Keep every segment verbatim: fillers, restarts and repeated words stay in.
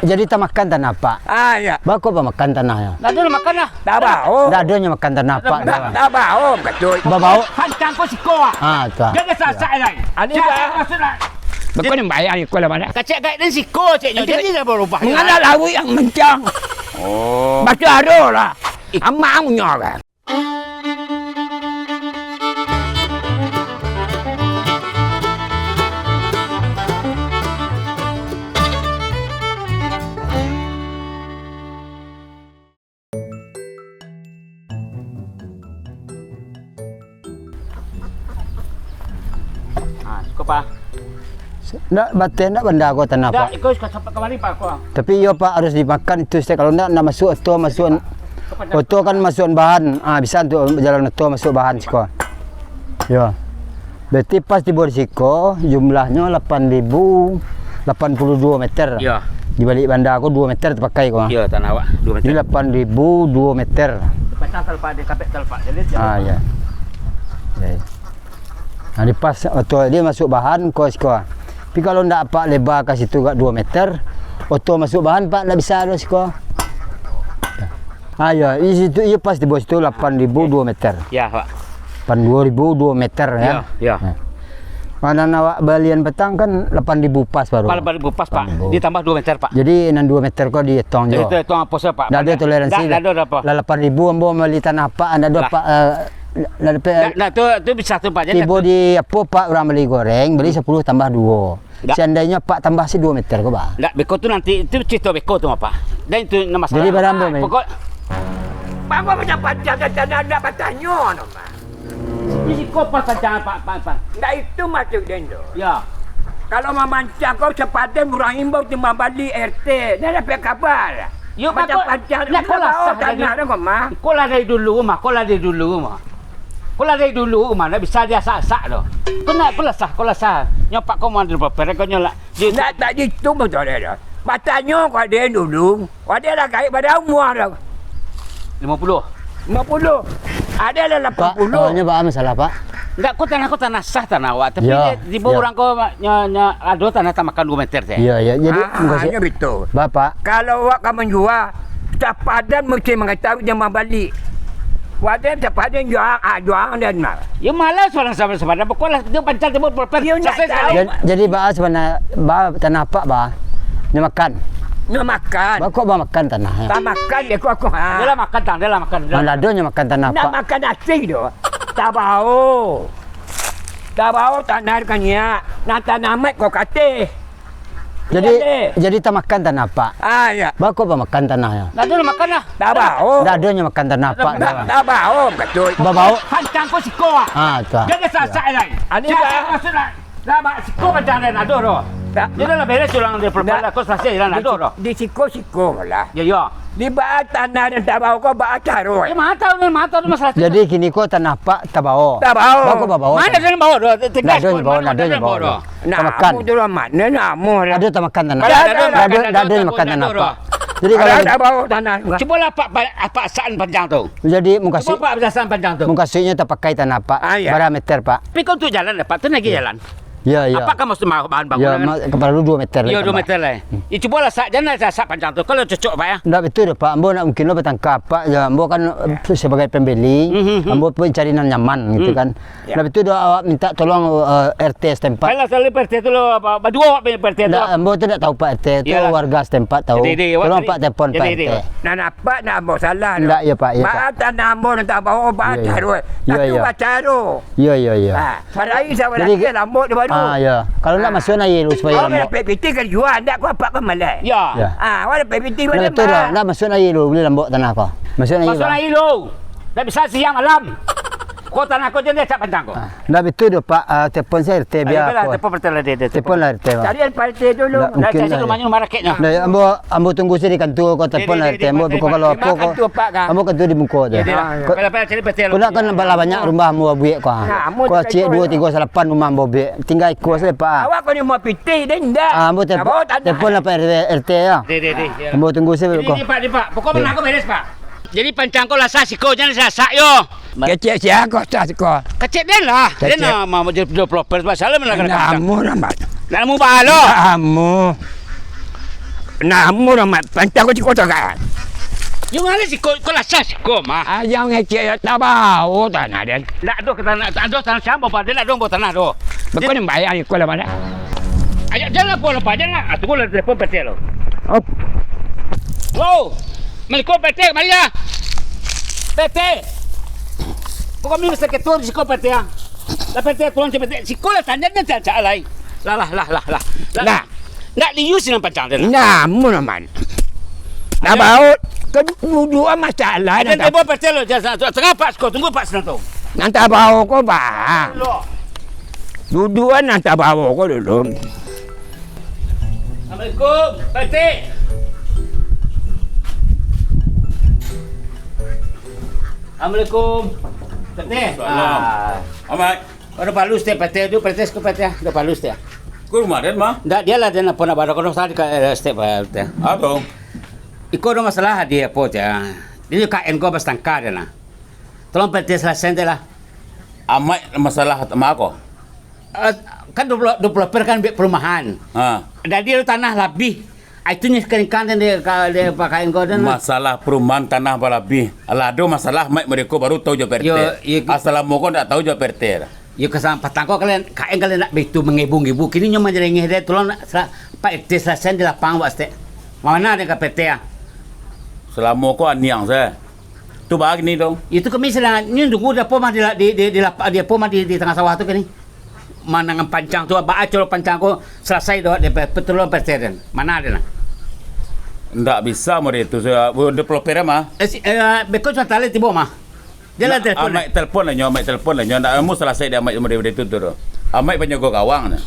Jadi tamakan tanah apak. Ah, ya. Bako bamakan tanah ya. Ndak ado makan lah. Tabao. Ndak ado nyo makan tanah apak. Ndak, tabao, betul. Babao. Pancang ko siko ah. Ah, tu ah. Jadi sasak lai. Ani bah. Maksud lah. Bako ni bayar iko lah mana? Kacik gaik dan siko cik nyo. Jadi dah berubah. Mangana laut yang kencang. Oh. Baca ado lah. Amang nyo kan. Ah, cukup, Pak. Ndak bateh, ndak banda ko tanah, Ndak, Pak. Iko sudah sampai kamari, Pak, ko. Tapi iyo, Pak, harus dimakan itu, Ustaz. Kalau ndak, ndak masuk oto, masuk oto kan masukan bahan. Ah, bisa untuk jalan oto masuk bahan siko. Yo. Berarti pas tibo di siko, jumlahnyo lapan ribu lapan puluh duo meter. Yo. Di balik banda ko duo meter tapakai ko. Yo, tanah awak duo meter. Di lapan ribu duo meter. Pasang talpak di kapek talpak. Jadi, Ah, ya. Ya. Nah, di pas oto dia masuk bahan ko siko. Tapi kalau ndak apak leba ka situ agak duo meter, oto masuk bahan, Pak, ndak bisa doh siko. Ah, ya, di situ, iya pas di bawah situ lapan ribu duo meter. Ya, Pak. Lapan duo ribu duo meter, ya. Ya, ya. Nah. Mana awak balian petang kan lapan ribu pas baru. Lapan ribu pas, Pak. Lapan ribu. Ditambah duo meter, Pak. Jadi, nan duo meter ko dietong jo. Itu etong apo se, Pak? Ndak ado toleransi. Ndak, ndak ado apo. Lah, lapan ribu ambo mali tanah, Pak, ndak ado, Pak, eh, Ndak dapek. Ndak, ndak, tu, tu bisa tu, Pak. Jadi tibo di apo, Pak, urang bali goreng, bali sapuluh tambah duo. Ndak. Seandainyo Pak tambah si duo meter ko, Pak. Ndak, beko tu nanti, tu carito beko tu, Pak. Dan itu ndak masalah. Jadi, barang ambo, Pak, men. Pokok, Pak, Pak, macam panjang, dan, dan, dan, ndak batanyo, no, Pak. Di siko pas panjang, Pak, Pak, Pak. Ndak itu maksud den tu. Ya. Kalau mamancang ko, sapadan urang imbau timbang bali R T. Ndak dapek kaba. Yo, Pak, macam ko, panjang, ndak, ko lah sah tanah dari, ko, mah. Ko lah dari dulu, mah. Ko lah dari dulu, mah. Ko lah dari dulu, mah, ndak bisa diasak-asak doh. Ko ndak, ko lah sah, ko lah sah. Nyo Pak ko mah developer, ko nyo lah. Ndak, tak ditu, betul dah. Batanyo ko ado dulu. Ko ado lah gaek bada umua dah. Limo puluh. Limo puluh. Ado lah lapan puluh. Pak, awalnyo baa masalah, Pak? Ndak, ko tanah, ko tanah sah, tanah awak. Tapi yo, dia, tibo yo. Urang ko, nyo, nyo, ado tanah tamakan duo meter, teh. Yo, yo. Jadi, ah, mukasuik, nyo betul. Bapak. Kalau awak ka manjua, Sapadan musti mangatahui jan mambali. Waden sapadan jual, ah, jual dan mah. Yo malas urang sama-sama. Pokoklah, dia pancal timbul proper. Yo, ndak tahu. Jadi, jadi baa sabana, baa tanah apak, baa? Nyo makan. Nyo makan. Baa kok baa makan tanah, yo? Baa makan, yo, kok, kok, ha. Dia lah makan, tang, dia lah makan, dia lah. Mana ado nyo makan tanah apak? Ndak makan nasi doh. Tabao. Tabao tanah kan nyo. Nah, tanah amat kok kateh. Jadi, iya, deh. Jadi tamakan tanah apak. Ah, iya. Baa kok baa makan tanah, yo? Ndak ado makan lah. Tabao. Ndak ado nyo makan tanah apak, ndak, yo. Tabao, betul. Babao. Pancang ko siko, ah. Ah, tu, ah. Jadi sasak lai. Ani, Pak. Maksud lah, lah, bak siko pancang lai, ndak ado doh. Jadi lah beres urang dia pelupaan lah, ko selesai lah, ndak ado doh. Di siko-siko lah. Ya, ya. Di baa tanah den tabao ko baa caro, eh? Ya, mah tahu, mah tahu masalah tu. Jadi kini ko tanah apak tabao. Tabao. Baa kok babao. Mana tanah? Ada yang bawa doh? Tegas. Ndak ado yang bawa, ndak ado yang bawa doh. Nah, tamakan. Amu tu lah, mana nak amu lah. Ado tamakan tanah. Ndak ado, ndak ado, ndak ado yang makan tanah apak. Jadi kalau tabao tanah. Cubolah apak, apak, apak saan pancang tu. Jadi mukasuik. Cubo apak saan pancang tu. Mukasuiknyo tapakai tanah apak. Ah, iya. Bara meter, Pak? Tapi kok untuk jalan, Pak, tu lagi jalan. Ya, ya. Apak kan mesti ma-, bahan bangunan. Ya, ma-, paralu duo meter. Ya, duo meter lah. Hmm. Ya, cubolah sak, jan lah sak pancang tu. Kalau cocok, Pak, ya. Ndak betul doh, Pak. Ambo ndak mungkin lo batangka apak, ya. Ambo kan, eh, sebagai pembeli, hmm, hmm, hmm, ambo pun cari nan nyaman, gitu kan. Ya. Ndak betul doh awak minta tolong, eh, R T setempat. Kalau selalu P R T tu lo, apa, baduo awak punya P R T tu. Ndak, ambo tu ndak tahu, Pak, R T tu. Iyalah. Warga setempat tahu. Jadi, jadi, awak tolong, jadi, Pak, telepon jadi, Pak jadi, R T. Pak. Nan apak ndak ambo salah tu. Ndak, ya, Pak, ya, Pak. Baa tanah ambo nan tabao, baa caro. Ya, ya. Baa caro. Iyo, iyo, iyo. Ha, padahal sawalah jadi, dia lambok dia baru. Ah, iyo. Kalau ndak, ah, masuakan aia dulu supayo lambok. Kalau dapek pitih kan jua, ndak ko apak kan malai. Iyo. Iyo. Ah, kalau dapek pitih, nah, malai, betul lah. Ndak masuakan aia dulu, buliah lambok tanah ko. Masuakan aia dulu. Masuakan aia dulu. Ndak bisa siang malam. Ko tanah ko jan diacak pancang ko. Ah, ndak betul doh, Pak. Ah, telepon sajo R T. Ah, biar lah, telepon R T lah dia, dia telepon. Telepon lah R T, Pak. Cari Pak R T dulu. Ndak, ndak mungkin cari lah. Rumah ni rumah raketnyo. Ndak, ambo, ambo tunggu sajo di kantua ko, telepon lah R T. Ambo buka kalau apo ko. Ambo kantua di muko tu. Iyo, iyo. Ah, iyo. Ko, kalau Pak cari Pak R T. Ko ndak kan lah banyak rumah ambo buek ko. Nah, ambo ko ciek duo tigo salapan rumah ambo buek. Tingga iko sajo, Pak. Awak ko ni mau pitih, dia ndak. Ah, ambo telepon, telepon lah Pak R T, R T yo. Deh, deh, deh, yo. Ambo tunggu sajo ko. Ini, Pak, ni, Pak. Pokok tanah ko beres, Pak. Jadi pancang ko lah sah, siko jan sasak yo. Kecek sia ko sah siko? Kecek den lah. Kecek. Den lah, mau jadi developer, Pak. Salah mana kena pancang. Namu lah, Pak. Namu balo. Namu. Namun amat pancang ko ciko tagak. Yo, mari siko, ko lah sah siko mah. Aja ngecek yo, tabao tanah den. Ndak ado ka tanah, ndak ado tanah siapa, Pak? Den ndak ado ambo tanah tu. Beko ni bayar iko lah, mana? Ayo, janlah, Pak, janlah. Ah, tunggu lah, telepon P T lo. Oh. Halo. Assalamualaikum, P T, kamari lah. P T. Kok kami mesti ketua di siko, P T, ah? Lah, P T, tolong, P T. Siko lah, tanya dia, cak-cak lai. Lah, lah, lah, lah, lah. Lah. Nah. Ndak lius nan pancang tu, nah. Namun aman. Nah, baut. Kan duduak masalah. Ada nan tabo P T lo, jangan, tengah, Pak, siko, tunggu, Pak, senang tu. Nan tabao ko, Pak. Lo. Duduak nan tabao ko dulu. Assalamualaikum, Pak Etek. Assalamualaikum. Pak Etek. Salam. Ah. Amat. Udah palus teh, Pak Etek. Udah palus teh, Pak Etek. Udah palus teh. Ko rumah den mah? Ndak, dia lah, dia nak pernah baru kono tadi ka, eh, step, Pak Etek. Apo? Iko ado masalah di apo, Etek. Dia K N ko pas tangka dia nah. Tolong Pak Etek selesaian teh lah. Amat masalah ma ko? Eh, kan dua puluh, dua puluh per kan biak perumahan. Ha. Jadi ado tanah labih. Ah, itu nyo sekarang kan dia, ka-, dia pakai engkau dan. Masalah perumahan tanah balabih. Alah, ado masalah, Amat mereko baru tahu jo P R T. Yo, iyo. Asal lamo ko ndak tahu jo P R T. Yo, kasam-, patang ko kalian, K N kalian nak baitu mangibu-ngibu. Kini nyo manjarengeh deh, tolong nak sela-, Pak R T selesaian di lapang, Pak Stek. Mana deh ka P T ah? Selamo ko aniang se. Tu bah kini tu. Itu kami sedang, nyo tunggu di apo mah di la-, di, di, di lapa-, di apo mah di, di tangah sawah tu kini. Manangan pancang tu, baa caro pancang ko salasai doh, dek pe-, petulun presiden. Mana ado nah? Ndak bisa mode itu, se-, developer mah. Eh, si, eh, beko cuma talent tibo mah. Dia lah telepon. Amak telepon lah nyo, Amak telepon lah nyo. Ndak amu salasai dek Amak mode itu tu doh. Amak panyogo gawang nah.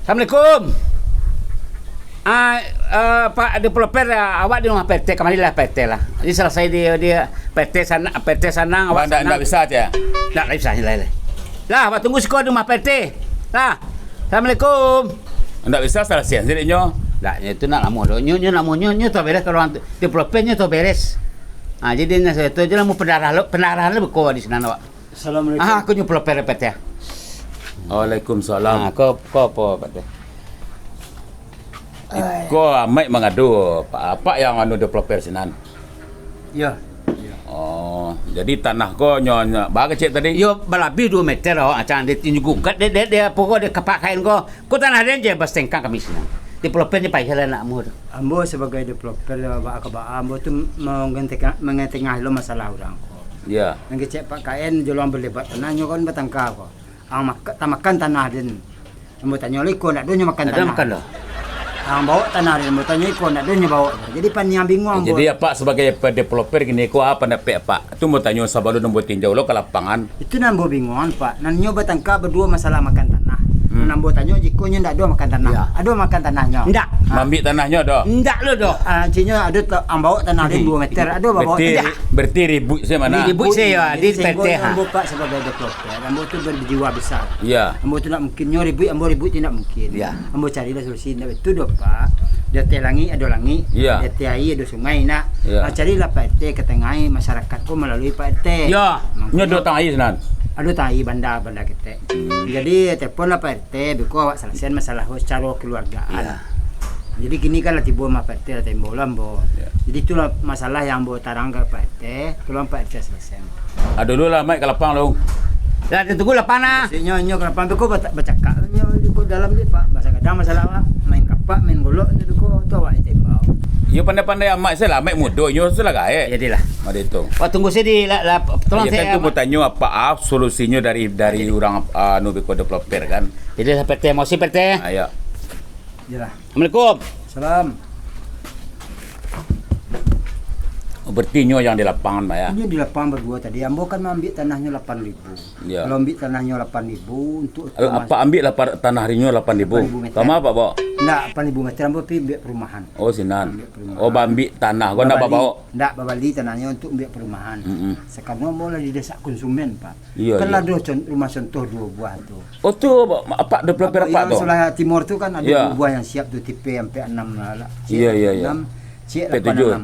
Assalamualaikum. Ah, eh, Pak developer, ah, awak di rumah P T, kamarilah P T lah. Jadi salasai di, di P T sana, P T sanang, awak ndak, sanang. Ndak bisa, Cak? Ndak, ndak bisa, lai, lai. Lah, awak tunggu siko di rumah P T. Lah. Assalamualaikum. Ndak bisa salasai, jadi nyo. Ndak, nyo tu nak lamo doh. Nyo, nyo lamo, nyo, nyo tu beres kalau orang tu. Developer nyo tu beres. Ah, jadi nyo saya tu je lah mau pendarah lo, pendarah lo beko di sinan awak. Assalamualaikum. Ah, aku nyo developer P T. Waalaikumsalam. Ah, ko, ko apo, Pak Teh? Iko Amak mangadu, apak, apak yang anu developer sinan. Yo. Oh, jadi tanah ko nyo, nyo, bara kecek tadi? Yo, balabih duo meter, oh, acang di tinju gugat, dek, dek, dek, apo ko, dek kapak kain ko. Ko tanah den je, bas tengkang kami sinan. Developer nyo payah lah nak amuah tu. Ambo sabagai developer, baa ka baa, ambo tu mangatengah, mangatengah lo masalah urang ko. Yo. Nan kecek Pak K N, jolong balebat tanah nyo kan batangka ko. Ang mak-, tamakan tanah den. Ambo tanyo lo iko, ndak do nyo makan tanah. Ndak makan doh. Ang baok tanah den, ambo tanyo iko, ndak do nyo baok. Jadi paniang bingung ambo. Jadi apak sabagai pe-, developer kini ko, apo pandapek apak? Tu ambo tanyo sabalun ambo tinjau lo ka lapangan. Itu nan ambo bingung, Pak. Nan nyo batangka baduo masalah makan tanah. Hmm. Nan ambo tanyo, jiko nyo ndak do makan tanah. Yo. Ado makan tanah nyo? Ndak. Ha. Maambiak tanah nyo ado? Ndak lo doh. Ah, cinyo ado ta-, ang baok tanah den duo meter, ado baok? Berarti, ndak. Berarti ribut se mah nah. Ribut se, yo, jadi di P T, sehinggo ha. Ambo, Pak, sabagai developer, ambo tu berjiwa besar. Yo. Ambo tu ndak mungkin nyo ribut, ambo ribut tu ndak mungkin. Yo. Ambo carilah solusi, ndak betul doh, Pak. Di ateh langik ado langik, yo, di ateh aia ado sungai, nak. Yo. Ah, carilah Pak R T ka tangah masyarakat ko malalui Pak R T. Yo. Mangkonyo nyo ado tang aia sinan? Ado tang aia banda, banda ketek. Hmm. Jadi, teleponlah Pak R T, beko awak salasaian masalah ko sacaro keluargaan. Yo. Jadi kini kan lah tibo mah Pak R T lah taimbau lah ambo. Yo. Jadi itulah masalah yang ambo tarang ka Pak R T, tolong Pak R T selesaian. Ah, dulu lah, Mak, ka lapang lu. Lah, tunggu lapang nah. Inyo, inyo ka lapang tu ko bata-, bacakak nyo di ko dalam je, Pak. Basa gadang masalah, Pak. Main kapak, main golok nyo tu ko, tu awak taimbau. Iyo pandai-pandai Amak se lah, Amak mudo, inyo se lah gaek. Jadilah. Mode tu. Wah, tunggu se di la-, la-, tolong. Iyo, se kan tu Amak. Mau tanyo apo, ah, solusinyo dari, dari urang, ah, anu beko developer kan. Jadilah, Pak R T, emosi, Pak R T. Ah, iyo. Iyolah. Assalamualaikum. Salam. Oh, berarti nyo yang di lapangan, Pak, yo? Inyo di lapangan baduo tadi. Ambo kan maambiak tanahnyo lapan ribu. Yo. Kalau ambiak tanahnyo lapan ribu, untuak. Al-, apak ambiak lapan, tanah rinyo lapan ribu. Lapan ribu meter. Kama apak baok? Ndak, lapan ribu meter ambo pai ambiak perumahan. Oh, sinan. Ambiak perumahan. Oh, baambiak tanah, ko ndak babali, babaok? Ndak, babali tanahnyo untuak ambiak perumahan. Mm-mm. Sakarano ambo lah didesak konsumen, Pak. Iyo, kan iyo. Lah ado con-, rumah contoh duo buah tu. Oh, tu apak developer apak tu? Yang sebelah timur tu kan ado duo buah yang siap tu, tipe ampek anam lah, lah. Iyo, iyo, iyo. Siap anam. Ciek P tujuh. Lapan anam.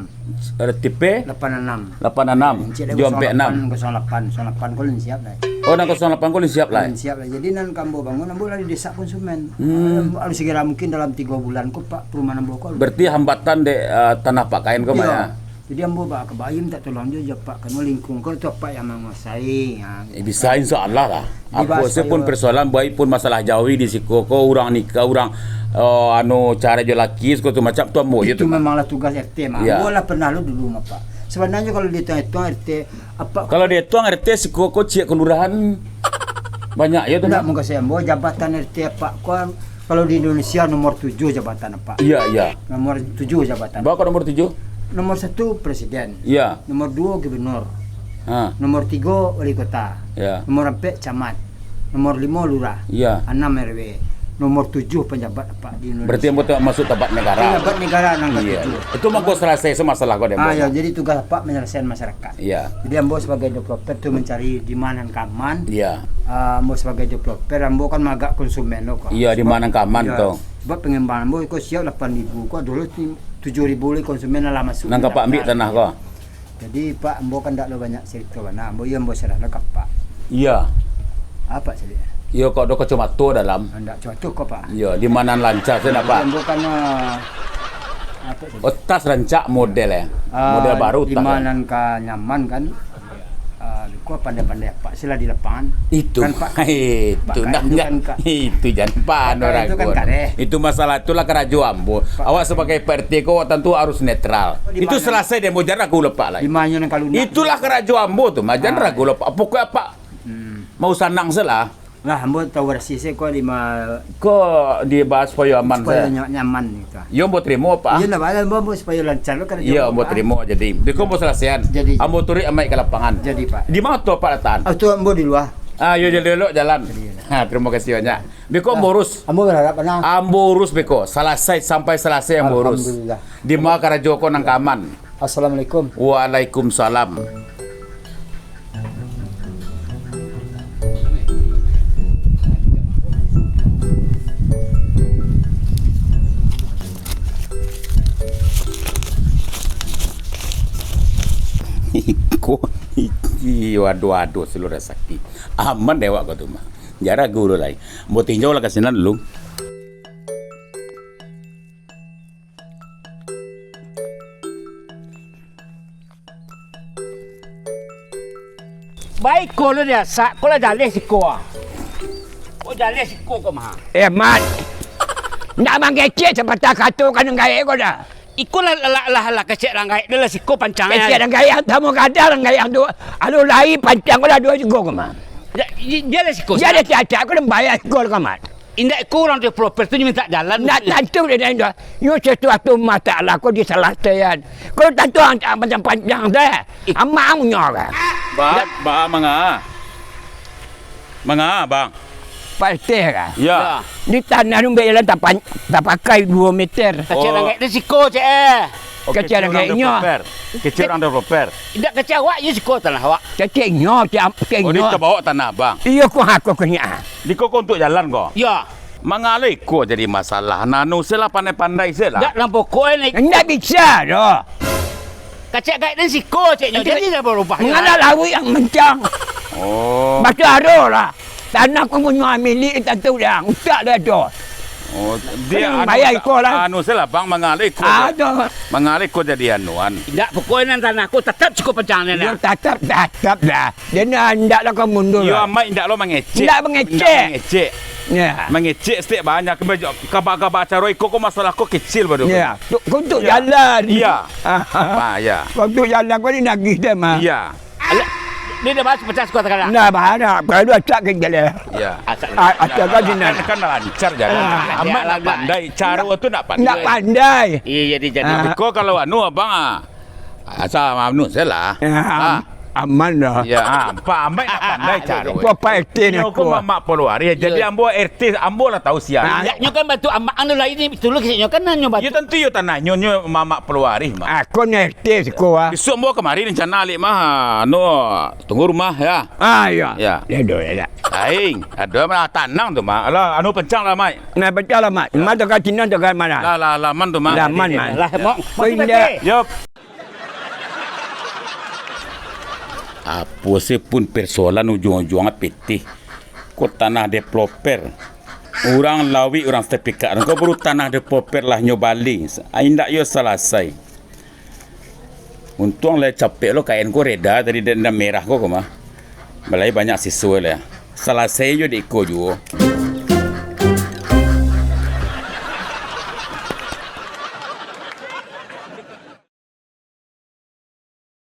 Ada tipe? Lapan anam. Lapan anam. Ciek dari Jo ampek anam. Kosong lapan, kosong lapan, kosong lapan ko lun siap lah. Oh, nan kosong lapan ko lun siap lah. Lun siap lah. Jadi nan ka ambo bangun, ambo lah didesak konsumen. Hmm. Harus segera mungkin dalam tigo bulan ko, Pak, perumahan ambo ko. Berarti hambatan dek, eh, tanah Pak Kain ko, Mak, Iyo. ya? Jadi ambo bak ka bayia mintak tolong jo, jo Pak, karano lingkuang ko tu Apak yang manguasai. Ha, Eh, bisa, insya Allah lah. Apo se pun persoalan, baik pun masalah jawi di siko ko, urang nikah, urang, eh, anu, carai jo laki, siko tu macam tu ambo je Itu tu, Pak. memanglah tugas R T mah. Ya. Ambo lah pernah lo dulu mah, Pak. Sebenarnya kalau dihitung-hitung R T, Apak Kalau dihitung R T siko ko ciek kelurahan banyak ya tu, Ndak Pak. mungkin saya ambo jabatan R T Apak ko kalau di Indonesia nomor tujuh jabatan Apak. Iya, iya. Nomor tujuh jabatan. Bawa ke nomor tujuh? Nomor satu presiden. Iya. Nomor dua gubernur. Ha. Nomor tiga wali kota. Ya. Nomor empat camat. Nomor lima lurah. Ya. Enam R W. Nomor tujuh pejabat Apak di Indonesia. Berarti ambo tu masuk tabat negara. Pejabat negara nan Iya. katujuh. Itu mangko selesai semua masalah kau deh, Ah, Bang. ya, jadi tugas Apak menyelesaikan masyarakat. Iya. Jadi ambo sebagai developer tu mencari di mana nan ka aman. Iya. Ah, ambo sebagai developer, ambo kan magak konsumen lo ko. Iya, di Sebab, mana nan ka aman iya, tu. sebab pengembang ambo iko siap lapan ribu ko, dulu ti-, tujuh ribu lai konsumen lah masuk Nan ka Pak ambil tanah ko. Jadi, Pak, ambo kan ndak ado banyak cerita bana. Ambo iyo ambo serah lah ka Pak. Iya. Apa caliak? Iyo, kok ado kacamata dalam. Ndak cocok ko, Pak. Iya, di mana lancar saya nak, Pak? Ambo kan, ah, apa caliak? Oh, tas rancak model, eh. Ah, Model baru di tas, mana eh. nan ka nyaman kan? Ah, ko pandai-pandai Pak sila di lapangan. Itu. Kan, Pak? Itu Pak, nak itu kan, Kak. Itu jan pan Pak, orang itu kan ko. kareh. Itu masalah itulah karajo ambo. Pak. Awak sebagai P R T ko awak tentu harus netral. Di Itu mana? selesai deh, ambo jan ragu lepak lai. Di mana nan kalau nak? Itulah karajo ambo tu, mah jan Ah. ragu lepak. Pokok apa? Hmm. Mau sanang selah. Lah, ambo tahu rasih se ko di ma- Ko dibahas supaya aman Supaya saja. ny-, nyaman gitu. Yo, ambo terima, Pak. Iyo, ndak baa, ambo, ambo supaya lancar lo karajo Iyo, ambo, ambo Pak. terima jadi. Beko ambo selesaian. Jadi, Ambo turuik amai ka lapangan. Jadi, Pak. Di mana tu, Pak, latakan? Ah, tu ambo di luar. Ah, yo, jalan elok jalan. Jadi, yo. Ha, terima kasih banyak. Beko ambo Ah, urus. ambo berharap, nah. Ambo urus beko. Selesai sampai selesai ambo urus. Alhamdulillah. Di ma karajo ko nan ka aman. Assalamualaikum. Waalaikumsalam. Iko, iyo, aduh, aduh, seluruh rasaki. Aman deh awak ko tu mah. Jan ragu lo lai. Ambo tinjau lah ka sinan dulu. Baik ko lo dia, sak ko lah jaleh siko ah. Ko jaleh siko ko mah. Eh, Mat. Ndak mangecek sapatah kato ka nan gaek ko dah. Iko lah, lah, lah, lah, kecek rang gaek, dia lah siko pancang Kecek ya. rang gaek, tamu kada rang gaek tu. Alu lai pancang ko lah dua siko ko mah. Ya, i-, dia lah siko. Dia ada cacat ko, dia bayar siko ko, Mat. Indak, iko urang developer tu mintak jalan. Ndak tantu dek inyo. Yo, sesuatu masalah ko disalasaian. Ko tantu ang-, ang panjang-panjang deh. Ih. Amang nyo kan. Ba, ba, manga. Manga, Bang. Pateh kan? Ya. Ya. Di tanah tu jalan tapan-, tapakai dua meter. Kecil Oh. langgaik di siko, cek, eh. Oh, Kecil kecil urang langgaiknyo. developer. Kecil urang developer. Indak kecil awak, iyo siko tanah awak. Kecil nyo, cek, cek Oh, di nyo. tabawa tanah, Bang. Iyo, ko hak ko kena. Di ko, ko untuk jalan ko? Ya. Manga lo iko jadi masalah. Nanu se lah, pandai-pandai se lah. Dak, nan pokok e ni. Ndak bisa doh. Kacak gaek den siko, cek nyo. Jadi dah berubah. Manga lauik yang kencang. Oh. Baca aro lah. Tanah ko punyo milik tantu dah. Utak dah tu. Oh, dia Kena anu, bayar iko lah. anu se lah, Bang, manga lo iko. Ado. Manga lo iko jadi anuan. Ndak, pokok e nan tanah ko tetap siko pancang ni. Yo, tetap, tetap dah. Dia ni, ah, indak lah kau mundur Iyo, lah. Amat indak lo mangecek. Indak mangecek. Indak mangecek. Ya. Mangecek setik banyak. Kaba-, kaba-, kaba caro iko ko masalah ko kecil baru. Ya. Tu, untuk Ya. jalan. Iya. Ah. Ah, ya. Untuk jalan kau ni nagih dia mah. Iya. Alah, dia dah bahas pecah sekolah sekarang. Nah, bahana. Kalau acak ke jalan. Iya. Acak. Ah, acak kan Kan, kan lancar jalan. Ah. Amat Alah, nak pandai. Caro tu nak pandai. Nak pandai. Iya, jadi, jadi. Ah. Iko kalau anu abang ah. Asal anu se lah. Ya. Ah. Aman lah. Ya, ah, Pak Amat nak pandai caro. Ko Pak R T ni, nyo ko ko. Mamak Pulau Arih. Jadi, ya, ambo R T, ambo lah tahu sia. Ah. Ya, nyo kan bantu amak anu lah ini, dulu kecil nyo kan nyo bantu. Ya, tentu yo tanah nyo, nyo Mamak Pulau Arih mah. Ah, ko nyo R T siko, ah. Besok ambo kamari rencana alik mah, anu, tunggu rumah ya. Ah, iya. Ya. Ya, do, ya, ya. Aing, ado mah tanang tu mah. Alah, anu pencang lah, Mai. Nah, pencang lah, Mai. Ya. Mah tu ka Cina tu ka mana? Lah, lah, laman tu mah. Laman, Mai. Lah, mau. Ko indak. Yo. Apo se pun persoalan ujuang-ujuang pitih. Ko tanah developer. Urang lawik, urang sertifikat. Ko baru tanah developer lah nyo bali. Indak yo salasai. Untuang lah capek lo kain ko reda tadi dan merah ko, ko mah. Balai banyak siso lah. Salasai jo di iko juo.